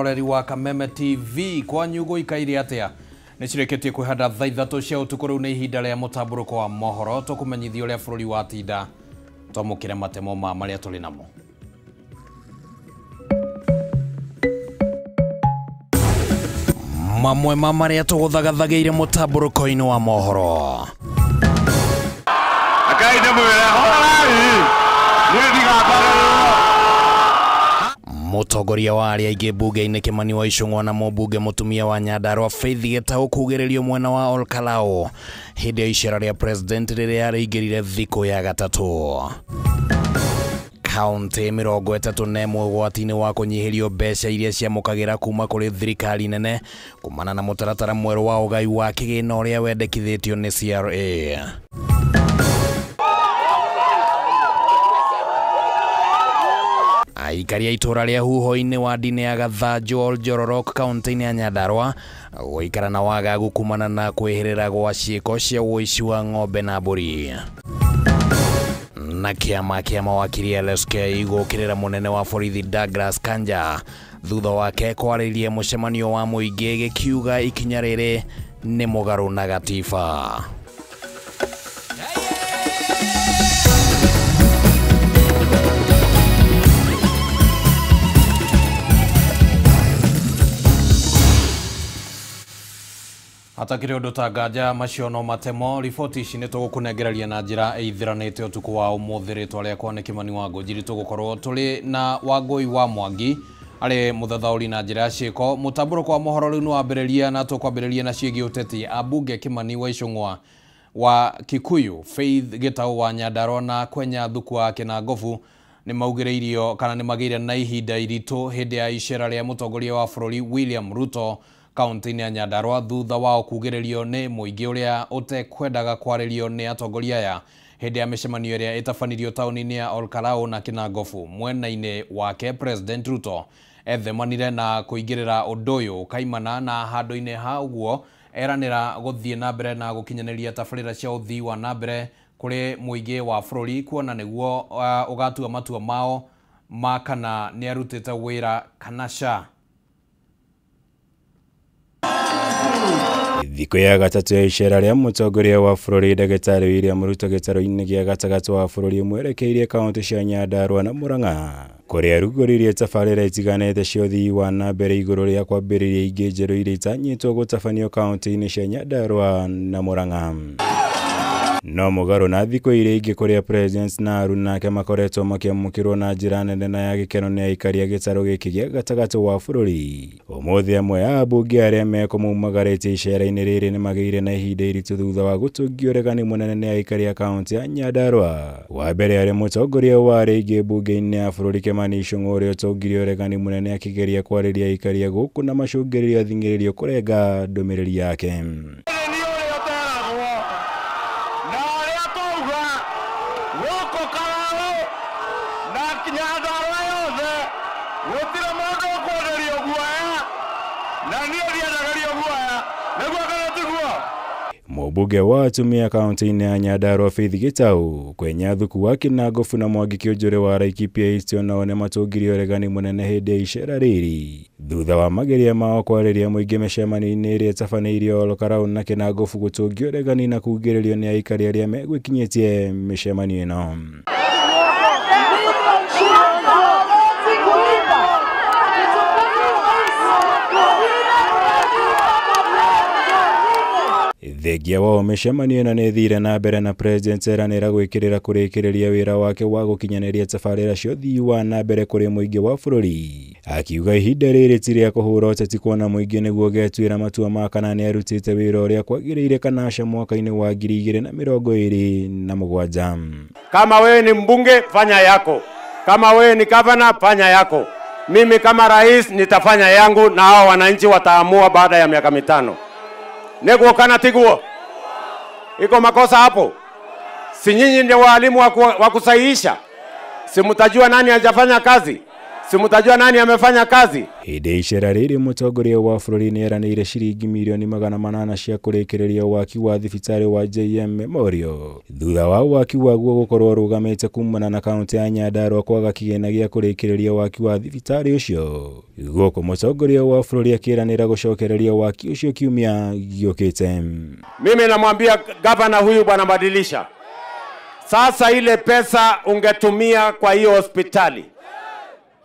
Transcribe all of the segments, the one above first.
Oreri wa Kameme TV kwanyu guikaire atia nĩ cirĩkĩtie kwĩhanda thaa ithatũ cia ũtukũ. Rĩu nĩ ihinda rĩa mũtambũrũko wa mohoro, tũkũmenyithia ũrĩa bũrũri watinda, twamũkĩre matemo ma marĩa tũrĩ namo. Mamwe ma marĩa tũgũthagathagĩire mũtambũrũko-inĩ wa mohoro. Akai ndĩmwĩre horai niĩ ndigakarĩrwo. Mũtongoria wa arĩa aingĩ mbunge-inĩ Kimani wa Ichung'wa na mũmbunge mũtumia wa Nyandarua Faith Gitau kugĩrĩrio mwena wa Olkalou hĩndĩ ya icera rĩa president rĩrĩa rĩingĩrire thikũ ya gatatũ. Kaunti 31 ũgwati-inĩ wa kũnyihĩrio mbeca iria ciamũkagĩra kuma kũrĩ thirikari nene kumana na mũtaratara mwerũ wa ũgai wa kĩgĩna ũrĩa wendekithĩtio nĩ CRA. Aikari a itũra rĩa huho-inĩ wa ndini ya Gathanju Oljororok kaunti-inĩ ya Nyandarua gũikara na wagagu kumana na kwĩhĩrĩra gwa ciĩko cia ũici wa ng'ombe na mbũri. Na kĩama kĩa mawakiri LSK gũkĩrĩra mũnene wa borithi Douglas Kanja thutha wake kwarĩrie mũcemanio wa mũingĩ gĩkiuga ikinya rĩrĩ nĩ mũgarũ na gatiba. Hatakĩrĩ ũndũ ta nganja macio no matemo. Riboti ici nĩ tũgũkũnengereria na njĩra ĩithiranĩte ũtukũ wa ũmũthĩ. Rĩtwa rĩakwa nĩ Kimani wa Ngũnjiri. Tũgũkorwo tũrĩ na Wangũi wa Mwangi arĩ mũthathaũri na njĩra ya ciĩko. Mũtambũrũko wa mohoro rĩu nĩ wambĩrĩria na tũkwambĩrĩria na ciĩgiĩ ũteti. Ambunge Kimani wa Ichung'wa wa Kikuyu, Faith Gitau wa Nyandarua na Kwenya Thuku wa Kĩnangobu nĩ maugĩrĩirio kana nĩ magĩire na ihinda iritũ hĩndĩ ya icera rĩa mũtongoria wa bũrũri William Ruto kaunti-inĩ ya Nyandarua thutha wao kugĩrĩrio nĩ mũingĩ ũrĩa ũtekwendaga kwarĩrio nĩ atongoria aya hĩndĩ ya mĩcemanio ĩrĩa ĩtabanirio taũni-inĩ ya Olkalou na Kĩnangobu. Mwena-inĩ wake President Ruto ethemanire na kũingĩrĩra ũndũ ũyũ kaimana na handũ-inĩ ha ũguo eranĩra gũthiĩ na mbere na gũkinyanĩria tabarĩra cia ũthii wa na mbere kũrĩ mũingĩ wa bũrũri kuona nĩguo ũgatua matua mao ma kana nĩarutĩte wĩra kana ca. Thikũ ya gatatũ ya icera rĩa mũtongoria wa bũrũri ndagĩtarĩ William Ruto gĩtarũ-inĩ gĩa gatagatĩ wa bũrũri mwerekeirie kaunti cia Nyandarua na Murang'a kũrĩa arugũririe tabarĩra itiganĩte cia ũthii wa na mbere igũrũ rĩa kwambĩrĩria ingĩ njerũ iria itanyĩtwo gũtabanio kaunti-inĩ cia Nyandarua na Murang'a. No mũgarũ na thikũ iria ingĩ kũrĩa President na aruna ake makoretwo makĩamũkĩrwo na njĩra nene na ya gĩkeno nĩ aikari a gĩtarũ gĩkĩ gĩa gatagatĩ wa bũrũri. Ũmũthĩ amwe a ambunge arĩa mekũmaumagarĩtie icera-inĩ rĩrĩ nĩ magĩire na ihinda iritũ thutha wa gũtũngio ũregani mũnene nĩ aikari a kaunti ya Nyandarua. Wa mbere arĩ mũtongoria wa arĩa aingĩ mbunge-inĩ ya bũrũri Kimani Ichung'wa ũrĩa ũtongirie ũregani mũnene akĩgeria kwarĩria aikari a gũkũ na macũngĩrĩrio athing'ĩrĩrio kũrenga ndũmĩrĩri yake. Mũmbunge wa atumia kaunti-inĩ ya Nyandarua Faith Gitau, Kwenya Thuku wa Kĩnangobu na Mwangi Kĩũnjũrĩ wa Laikipia East onao nĩ matũngirie ũregani mũnene hĩndĩ ya icera rĩrĩ thutha wa mageria mao kwarĩria mũingĩ mĩcemanio-inĩ ĩrĩa ĩtabanĩirio Olkalou na Kĩnangobu gũtũngio ũregani na kugĩrĩrio nĩ aikari arĩa megwĩkinyĩtie mĩcemanio ĩno. Thengia wao mĩcemanio ĩno nĩ ĩthire na mbere na President eranĩra gwĩkĩrĩra kũrĩkĩrĩria wĩra wake wa gũkinyanĩria tabarĩra cia ũthii wa na mbere kũrĩ mũingĩ wa bũrũri, akiuga ihinda rĩrĩ ti rĩa kũhũra ũteti kuona mũingĩ nĩguo ũgetuĩra matua ma kana nĩarutĩte wĩra ũrĩa kwagĩrĩire kana aca mwaka-inĩ wa 2027. Kama wewe ni mbunge fanya yako, kama wewe ni gavana fanya yako, mimi kama rais nitafanya yangu na hao wananchi wataamua baada ya miaka 5. Neguo kana tiguo? Iko makosa hapo? Si nyinyi ndio walimu wa kusahihisha? Si mtajua nani hajafanya kazi? Si mtajua nani amefanya kazi? Hĩndĩ icera rĩrĩ mũtongoria wa bũrũri nĩeranĩire ciringi mirioni 800 cia kũrĩkĩrĩria waki wa thibitarĩ wa JM Memorial thutha wa waki waguo gũkorwo ũrũgamĩte kumana na kaunti ya Nyandarua kwaga kĩgĩna gĩa kũrĩkĩrĩria waki wa thibitarĩ ũcio. Gũkũ mũtongoria wa bũrũri akĩranĩra gũcokereria waki ũcio kiumia gĩũkĩte. Mimi namwambia gavana huyu bwana badilisha. Sasa ile pesa ungetumia kwa hiyo hospitali,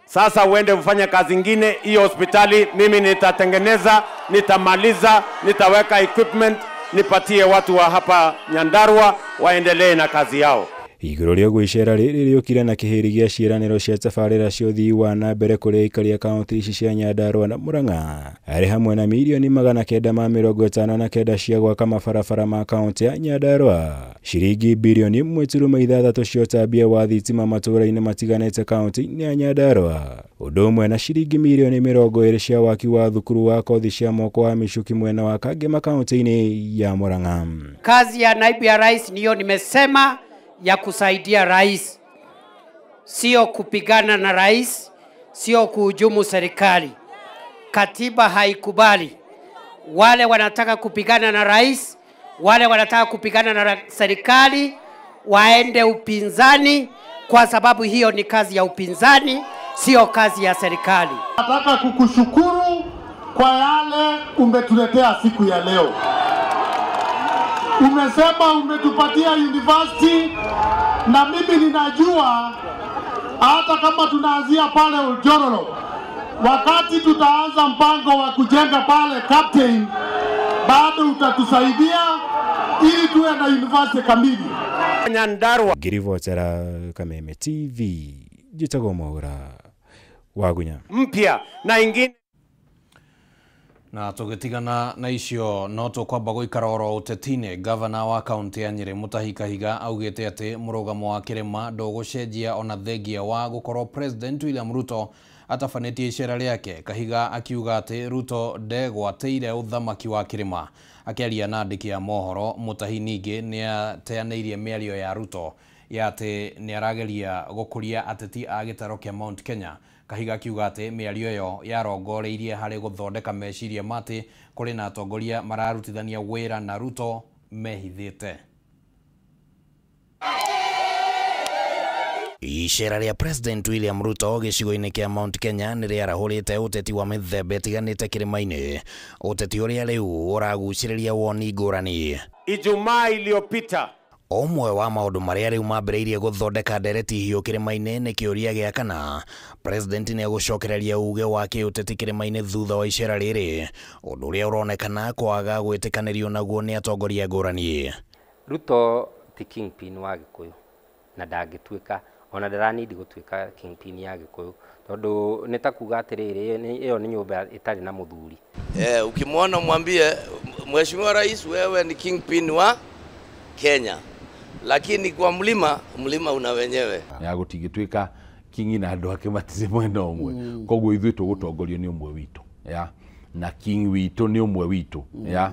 sasa uende ufanye kazi ingine. Hiyo hospitali mimi nitatengeneza, nitamaliza, nitaweka equipment, nipatie watu wa hapa Nyandarua waendelee na kazi yao. Igũrũ rĩa ũguo icera rĩrĩ rĩũkire na kĩhĩri gĩa ciĩranĩro cia tabarĩra cia ũthii wa na mbere kũrĩ aikari a kaunti ici cia Nyandarua na Murang'a arĩ hamwe na mirioni 959 cia gwaka mabarabara ma kaunti ya Nyandarua, ciringi birioni 1.6 cia ũtambia wa thitima matũũra-inĩ matiganĩte kaunti-inĩ ya Nyandarua, ũndũ ũmwe na ciringi mirioni 20 cia waki wa thukuru wa kothi cia moko wa Michuki mwena wa Kangema kaunti-inĩ ya Murang'a. Kazi ya naibu ya rais niyo nimesema ya kusaidia rais, sio kupigana na rais, sio kuhujumu serikali. Katiba haikubali. Wale wanataka kupigana na rais, wale wanataka kupigana na serikali waende upinzani, kwa sababu hiyo ni kazi ya upinzani, sio kazi ya serikali. Nataka kukushukuru kwa yale umetuletea siku ya leo. Umesema umetupatia university, na mimi ninajua hata kama tunaanzia pale Oljororo, wakati tutaanza mpango wa kujenga pale Captain, bado utatusaidia ili tuwe na university kamili. Nyandarua. Ngirivotera Kameme TV, njĩtagwo Mwaura Wagunya. Mpya na ingine. Na tũgĩtigana na icio no tũkwamba gũikara oro ũteti-inĩ. Gavana wa kaunti ya Nyĩrĩ Mutahi Kahiga augĩte atĩ mũrũgamo wa kĩrĩma ndũgũcenjia ona thengia wa gũkorwo President William Ruto atabanĩtie icera rĩake. Kahiga akiuga atĩ Ruto ndegwatĩire ũthamaki wa kĩrĩma. Akĩaria na andĩki a mohoro, Mutahi ningĩ nĩateanĩirie mĩario ya Ruto ya atĩ nĩarageria gũkũria ateti a gĩtaro kĩa Mount Kenya. Kahiga akiuga atĩ mĩario ĩyo yarongoreirie harĩ gũthondeka meciria ma atĩ kũrĩ na atongoria mararutithania wĩra na Ruto mehithĩte. Icera rĩa President William Ruto gĩcigo-inĩ kĩa Mount Kenya nĩ rĩarahũrĩte ũteti wa mĩthemba ĩtiganĩte kĩrĩma-inĩ, ũteti ũrĩa rĩu ũragucĩrĩria woni ngũrani. Ijumaa iliyopita Ũmwe wa maũndũ marĩa rĩu mambĩrĩirie gũthondeka ndereti hiũ kĩrĩma-inĩ nĩ kĩũria gĩa kana President nĩ egũcokereria uge wa kĩũteti kĩrĩma-inĩ thutha wa icera rĩrĩ, ũndũ ũrĩa ũronekana kwaga gwĩtĩkanĩrio naguo nĩ atongoria ngũrani. Ruto ti kingpin wa Gĩkũyũ na ndangĩtuĩka, ona ndaranindi gũtuĩka kingpin ya Gĩkũyũ, tondũ nĩ ta kuga atĩrĩrĩ, ĩyo nĩ nyũmba ĩtarĩ na mũthuri. Ukimwona mwambie Mheshimiwa Rais, wewe ni kingpin wa Kenya, lakini kwa mlima, mlima una wenyewe. Ya gũtingĩtuĩka kingi na andũ ake matirĩ mwena ũmwe, koguo ithuĩ tũgũtongorio nĩ ũmwe witũ, ya na king witũ nĩ ũmwe witũ, ya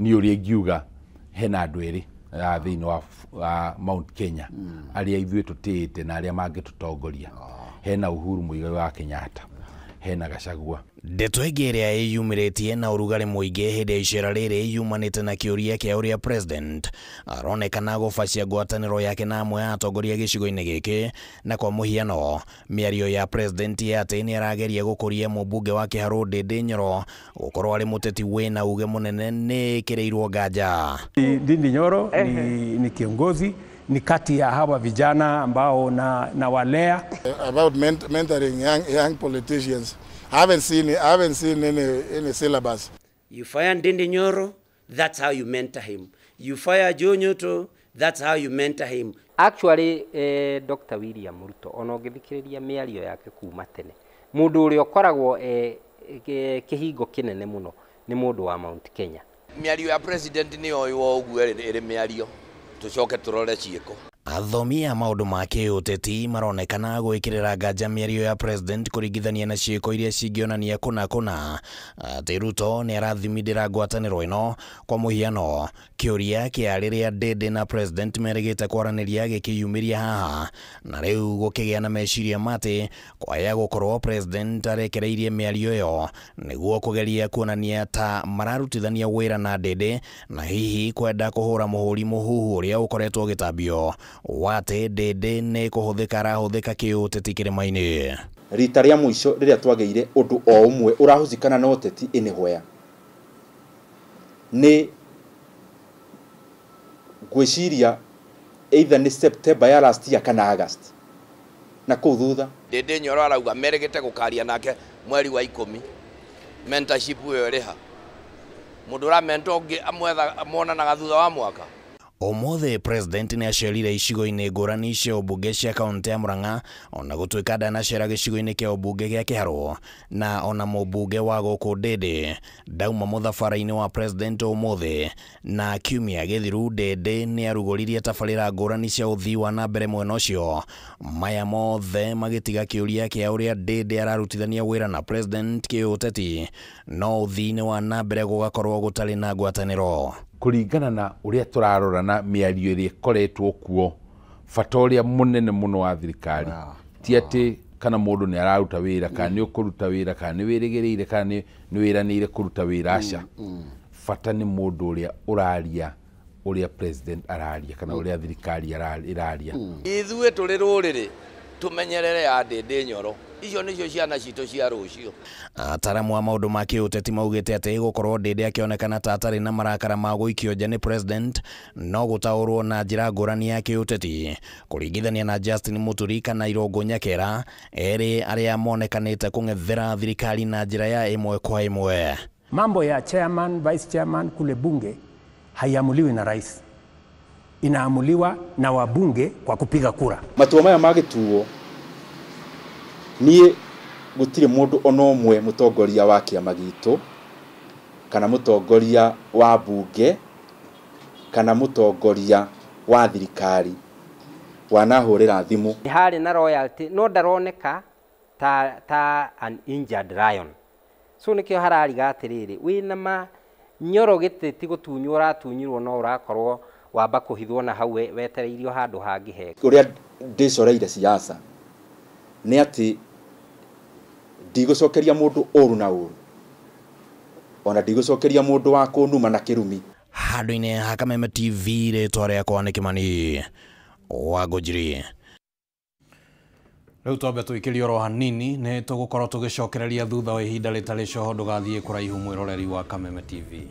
niĩ ũrĩa ingiuga hena andũ erĩ thĩinĩ wa Mount Kenya arĩa ithuĩ tũtĩĩte na arĩa mangĩtũtongoria. Hena Uhuru Muigai wa Kenyatta, hena Gachagua. Ndeto ĩngĩ ĩrĩa ĩyumĩrĩtie na ũrugarĩ mũingĩ hĩndĩ ya icera rĩrĩ yumanĩte na kĩũria kĩa ũrĩa President aronekana gũbacia ngwatanĩro yake na amwe a atongoria gĩcigo-inĩ gĩkĩ, na kwa mũhiano mĩario ya President ya atĩ nĩ arageria gũkũria mũmbunge wa Kĩharũ Ndindi Nyoro gũkorwo arĩ mũteti wĩna uge mũnene nĩ ĩkĩrĩirwo nganja. Ndindi Nyoro ni kiongozi, ni kati ya hawa vijana ambao na walea. About mentoring young politicians, I haven't seen any syllabus. You fire Ndindi Nyoro, that's how you mentor him. You fire Joe Nyoto, that's how you mentor him. Actually, Dr. William Ruto ona ũngĩthikĩrĩria mĩario yake kuma tene, mũndũ ũrĩa ũkoragwo kĩhingo kĩnene mũno nĩ mũndũ wa Mount Kenya. Mĩario ya president nĩ yoywo ũguo ĩrĩ mĩario, tũcoke tũrore ciĩko. Athomi a maũndũ ma kĩũteti maronekana gwĩkĩrĩra nganja mĩario ya president kũringithania na ciĩko iria cingĩonania kũna kũna atĩ Ruto nĩ arathimindĩra ngwatanĩro ĩno. Kwa mũhiano, kĩũria kĩa rĩrĩa Ndindi na president merĩgĩte kwaranĩria gĩkĩyumĩria haha, na rĩu gũkĩgĩa na meciria matĩ kwaya gũkorwo president arekereirie mĩario ĩyo nĩguo kũgeria kuonania ta mararutithania wĩra na Ndindi, na hihi kwenda kũhũra mũhũri mũhuhu ũrĩa ũkoretwo ũgĩtambio wate Ndindi nĩ kũhũthĩka arahũthĩka kĩũteti kĩrĩma-inĩ. Rita rĩa mũico rĩrĩa twagĩire ũndũ o ũmwe ũrahũcikana na ũteti anywhere nĩ ngwĩciria either nĩ September ya last year kana August, na kũu thutha Ndindi Nyoro arauga merĩgĩte gũkaria nake mweri wa 10 mentorship ĩyo ĩrĩha mũndũ ũramento ũngĩ amwetha monanaga thutha wa mwaka. Ũmũthĩ president nĩ acerire icigo-inĩ ngũrani cia ũmbunge cia kaũntĩ ya Murang'a, ona gũtuĩka ndanacera gĩcigo-inĩ kĩa ũmbunge gĩa Kĩharũ, na ona mũmbunge wa gũkũ Ndindi ndauma mũthabara-inĩ wa president ũmũthĩ. Na kiumia gĩthiru Ndindi nĩ arugũririe tabarĩra ngũrani cia ũthii wa na mbere mwena ũcio, maya mothe magĩtiga kĩũria kĩa ũrĩa Ndindi ararutithania wĩra na president kĩũteti, no ũthii-inĩ wa na mbere gũgakorwo gũtarĩ na ngwatanĩro. Kũringana na ũrĩa tũrarora na mĩario ĩrĩa ĩkoretwo kuo, bata ũrĩa mũnene mũno wa thirikari ti atĩ kana mũndũ nĩ araruta wĩra kana nĩ ũkũruta wĩra kana nĩ wĩrĩgĩrĩire kana nĩ wĩranĩire kũruta wĩra, aca. Bata nĩ mũndũ ũrĩa ũraria ũrĩa president araria kana ũrĩa thirikari ĩraria. Ithuĩ tũrĩ rũrĩrĩ tũmenyerere ya Ndindi Nyoro, icio nĩcio ciana citũ cia rũciũ. Ataramu a maũndũ ma kĩũteti maugĩte atĩ gũkorwo Ndindi akĩonekana ta atarĩ na marakara ma gũikio nja nĩ president no gũtaũrwo na njĩra ngũrani ya kĩũteti kũringithania na Justin Muturi kana Irũngũ Nyakera, erĩ arĩa monekanĩte kũng'ethera thirikari na njĩra ya ĩmwe kwa ĩmwe. Mambo ya chairman, vice chairman kule bunge haiamuliwi na rais, inaamuliwa na wabunge kwa kupiga kura. Matua maya magĩtuo niĩ gũtirĩ mũndũ ona ũmwe mũtongoria wa kĩama gitũ kana mũtongoria wa bunge kana mũtongoria wa thirikari wanahũrĩra thimũ. Harĩ na royalty no ndaroneka ta an injured lion, so nĩkĩo harariga atĩrĩrĩ wĩna ma Nyoro gĩtĩ ti gũtunywo ũratunyirwo no ũrakorwo wamba kũhithwo na hau wetereirio handũ hangĩ hega. Ũrĩa ndĩcoreire siasa nĩ atĩ ndigũcokeria mũndũ ũru na ũru, ona ndigũcokeria mũndũ wa kũnuma na kĩrumi. Handũ-inĩ ha Kameme TV, rĩtwa rĩakwa nĩ Kĩmani wa Ngũnjiri. Rĩu twambe tũikĩrie oro hanini, nĩ tũgũkorwo tũgĩcokereria thutha wa ihinda rĩtarĩ coho. Ndũgathiĩ kũraihu, mwĩroreri wa Kameme TV.